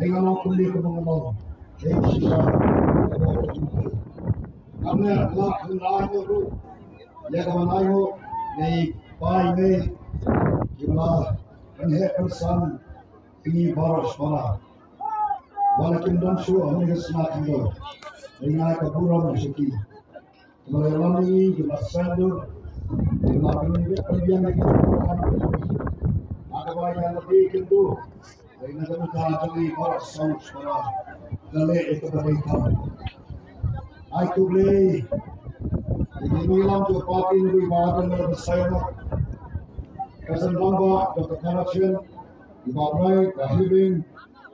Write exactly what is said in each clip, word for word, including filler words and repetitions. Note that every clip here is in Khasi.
Nga long kumne kumba nga long. Hei shisha. Nga ne la khyndai ngut ruh. Ïa kaba lai ngut. Nei pai nei. Kiba la pynheh pynsan. Kine baroh shipara. Wat la kim don shuh ha kane ka sna khyndew. Hynrei nga ai ka burom sha ki. Kiba la ïalam ïa ngi, kiba la sngewdur, kiba la pynbiang ïa ngi, kiba la pynbiang ïa ngi. Haba ïa lade kynduh, hynrei na ka bynta jong ngi baroh sawdong shipara. Ka leh ïa kaba dei kam. Ai khublei. Ïa ki nongïalam jong ka party, nongïalam jong ka party. Ka seng Rangbah, Doctor Kharashian, i Bah Bright, Bah Hibing,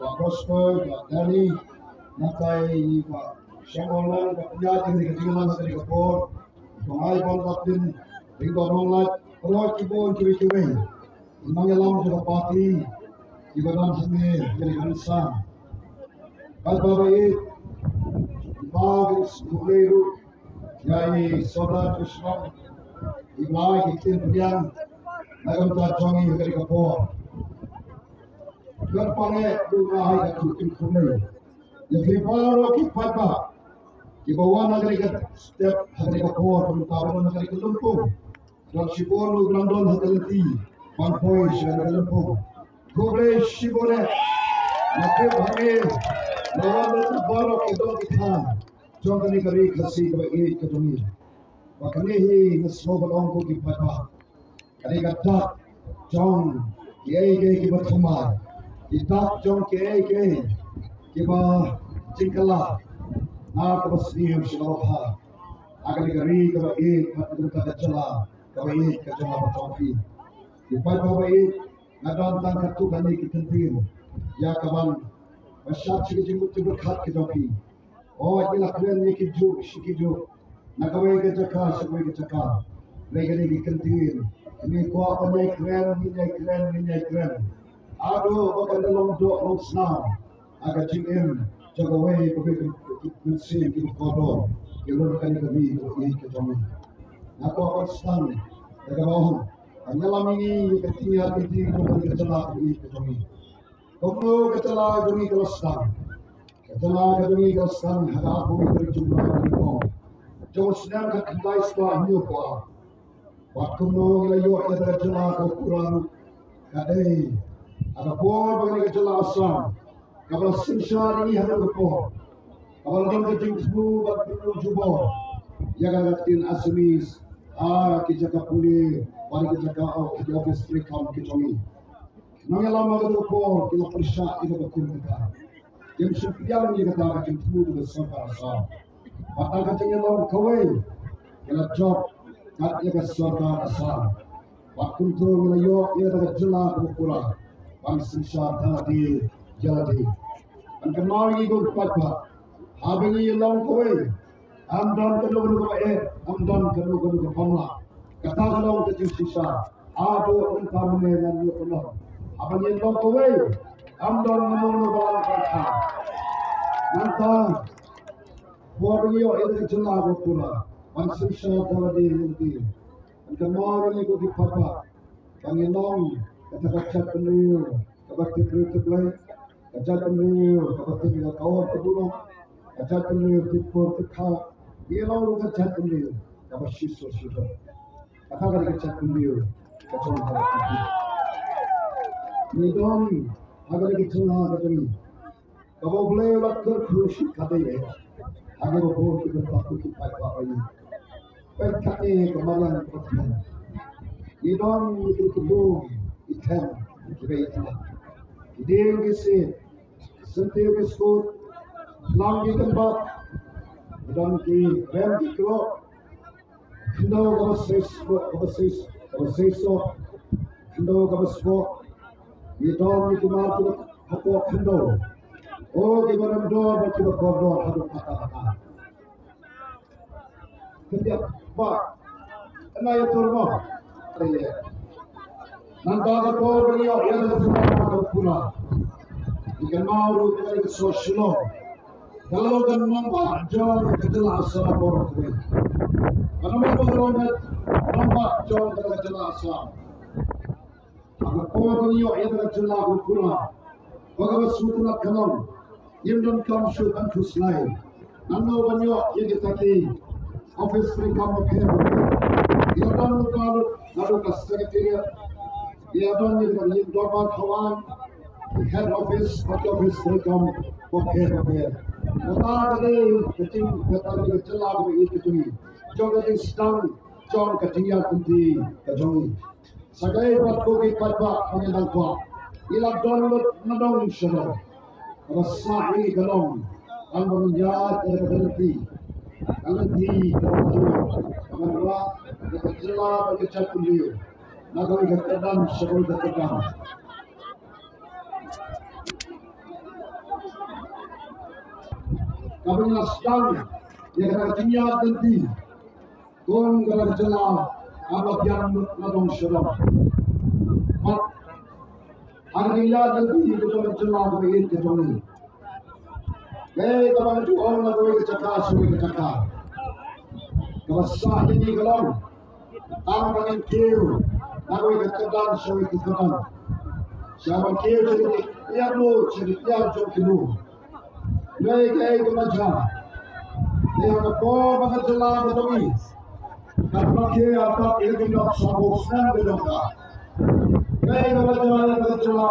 Bah Prosper, Bah Danny, nangta i Bah Shangwang, Bah Pynïaid, kine ki jingïalang ha kane ka por, i Kong Aibon Lapdin, Ringbah Nonglait, baroh ki bun kiwei kiwei. I nongïalam jong ka party, kiba don hangne, kane ka rynsan. Bad ba ba ïeit, i ba ki sngewlei ruh, ïa i Sordar Krishnam, i ba ki ktien pdiang, na ka bynta jong ngi ha kane ka por. Kyrpang eh, u nga ai ka khublei. Ïa phi baroh ki paidbah, kiba wan ha kane ka step, ha kane ka por, kumta ba don ha kane ka lympung. Don shibun ruh ba dang don ha ka lynti ban poi sha ka lympung. Khublei shibun eh. Nga tip hangne na wan ruh baroh ki don ki thaiñ jong kane ka ri Khasi kaba ïeit ka jong ngi. Ba kane hi nga sngew ban ong ko ki paidbah, ka dei ka dak jong kiei kiei kiba thymmai, ki dak jong kiei kiei kiba jingkylla na kaba sniew sha ka bha. Ha kane ka ri kaba ïeit, ha kane ka jylla kaba ïeit ka jong nga bad jong phi. Ki paidbah ba ïeit, nga don tang katto katne ki kyntien ïa kaban pynshai sha ki jingmut jingpyrkhat ki jong phi. O, ngi la kren ïa ki juk sha ki juk, na kawei ka jaka sha kawei ka jaka. Hynrei kane ki kyntien, ngi kwah ban ïai kren, ngin ïai kren, ngin ïai kren. Haduh ba kan da long doh long snam ha ka jingim jong kawei pa kawei ka mynsiem kiba kordor, ki ruh ha kane ka ri kaba ïeit ka jong ngi. Nga kwah ban sdang da kaba ong, ban ïalam ïa ngi ïa ka jingïaid lynti jong kane ka jylla kaba ïeit ka jong ngi. Kumno ka jylla jong ngi ka la sdang? Ka jylla ka jong ngi ka la sdang ha ka arphew wei tarik July, ka nyngkong jong u snem khatkhyndai spah hynñiewphew ar. Bad kumno ngi la ïoh ïa ka jylla kaba pura ruh ka dei ha ka por ba kane ka jylla Assam kaba la synshar ïa ngi ha kane ka por, kaba la don ka jingthmu bad jingthmu jubor ïa ka ktien Assamese ha ki jaka pule bad ki jaka, ki office treikam ki jong ngi. Nongïalam ha kata ka por ki la pyrshah ïa kaba kum kata. Kim shym pdiang ïa kata ka jingthmu jong ka sorkar Assam. Bad tang ka jingïalong kawei ki la jop kat ïa ka sorkar Assam. Bad kumta ngi la ïoh ïa kata ka jylla kaba pura ban synshar da lade ïa lade. Ban kynmaw ïa ngi ko ki paidbah, haba ngi ïalong kawei, ym don kano kano kaba eh, ym don kano kano kaba pynlah. Kata ka long ka jingshisha. Haduh mynta mynne ngan ïoh pynlong, haba ngi ïalong kawei, ym don kano kano ba lah ban kha. Nangta por ba ngi ïoh ïa ka jylla kaba pura ban synshar da lade ïa lade. Ban kynmaw ïa ngi ko ki paidbah, ba ngi long kata ka jaitbynriew kaba tip briew tip Blei, ka jaitbynriew kaba tip ïa ka kawor ka burom, ka jaitbynriew tip por tip kha. Ngi long ruh ka jaitbynriew kaba shisha shisha. Kata ka dei ka jaitbynriew ka jong ngi. Ngi don ha kane ka jylla ka jong ngi kaba U Blei u la kyrkhu shi katdei eh ha kiba bun ki bynta, ko ki paidbah ba ïeit. Peit katne ka mariang kaba kmen. Ngi don ki kynbun ki them kiba ïeit. Ki dieng ki siej, ki syntiew ki skud, ki phlang ki kynbat, ngi don ki rem ki kyrok, khyndew kaba sei spot, kaba sei, kaba sei sot, khyndew kaba spot. Ngi don ngi kumar kiba hapoh khyndew. O kiba rem dor bad kiba kordor haduh katta katta. Khyndiat ba, ana ïa tur mo. Nangta ka por ba ngi ïoh ïa ka jylla kaba pura, ngi kynmaw ruh ïa ka sor Shillong. Ka la long ka nongbah jong ka jylla Assam baroh kawei. Ka nongbah ba ka long ka nongbah jong ka jylla Assam. Ha ka por ba ngi ïoh ïa ka jylla kaba pura, Ba ka ba sngewtynnat ka long, ngim donkam shuh ban khuslai. Nangno ban ïoh ïa kita ki office treikam bapher bapher. Ïa don ka lut naduh ka secretariat, ïa don ïa ka ïing dorbar thawaiñ, head office, bad office treikam bapher bapher. Kata ka dei ka jing, kata ka dei ka jylla kaba ïeit ka jong ngi, jong ka jingsdang, jong ka jingïaid lynti ka jong ngi. Sa kaei pat ko ki paidbah, ba ngi dang kwah, ngi la don lut nadong sha dong. Kaba sah ïa ngi ka long, tang ba ngin ïaid ïa ka lynti, ka lynti kaba jur, kaba nrah ïa ka jylla bad ka jaitbynriew na kawei ka kyrdan sha kawei ka kyrdan. Kaba ngi la sdang ïa ka jingïaid lynti kum ka jylla kaba biang lut nadong sha dong. Bad ha ka jingïaid lynti ka jong ka jylla kaba ïeit ka jong ngi, kaei kaba ngi ju ong na kawei ka jaka sha kawei ka jaka, kaba sah ïa ngi ka long, tang ba ngin kiew na kawei ka kyrdan sha kawei ka kyrdan. Sha ban kiew sha ki ïar mo, sha ki ïar jong ki mo. Ngi kaei kaba jia, ïa ka por ba ka jylla ka jong ngi ka rakhe ïa ka, ïa ka jingdap sanphew snem ka jong ka. Kaei kaba jia ïa ka jylla,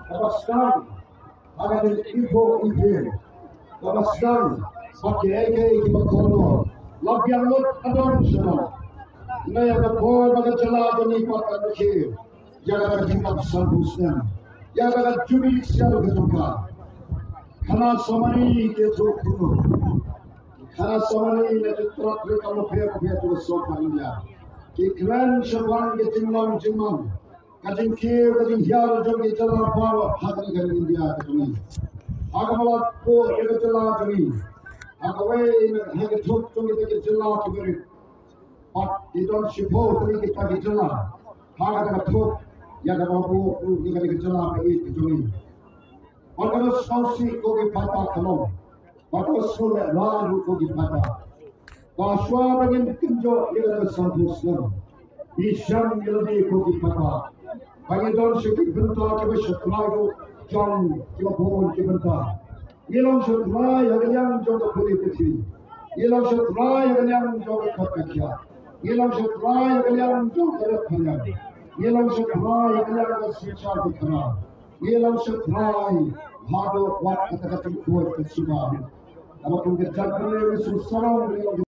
kaba sdang ha ka jingïohi, kaba sdang bad kiei kiei kiba kordor, la biang lut nadong sha dong. Ngi ïa ka por ba ka jylla ka jong ngi pat ka rakhe ïa ka jingdap sanphew snem, ïa ka jubili ksiar ka jong ka. Khana samani ki ïathuh kumno? Khana samani na ki tnat treikam bapher bapher jong ka sorkar India ki kren shaphang ka jinglong jingman, ka jingkiew ka jinghiar jong ki jylla baroh ha kane ka India ka jong ngi. Ha kaba la buh ïa ka jylla jong ngi ha kawei na, ha ka thup jong kita ki jylla kiba rit. Bad ki don shiphew tylli kita ki jylla ha kata ka thup ïa kaba la buh ruh ïa kane ka jylla ba ïeit ka jong ngi. Bad ka sngewsih ko ki paidbah ka long, bad ka sngewlehrain ruh ko ki paidbah, ba shuwa ba ngin kynjoh ïa ka sanphew snem, ngi shem ïa lade ko ki paidbah ba ngi don sha ki bynta kiba sha trai ruh jong kiba bun ki bynta. Ngi long sha trai ha ka liang jong ka pule puthi. Ngi long sha trai ha ka liang jong ka khot ka khiah. Ngi long sha trai ha ka liang jong ka rep ka liang. Ngi long sha trai ha ka liang ka synshar ka khana. Ngi long sha trai haduh wat kata ka jingkhuid ka suba. Kaba kum ka jaitbynriew ngi sngewsarong, ngi long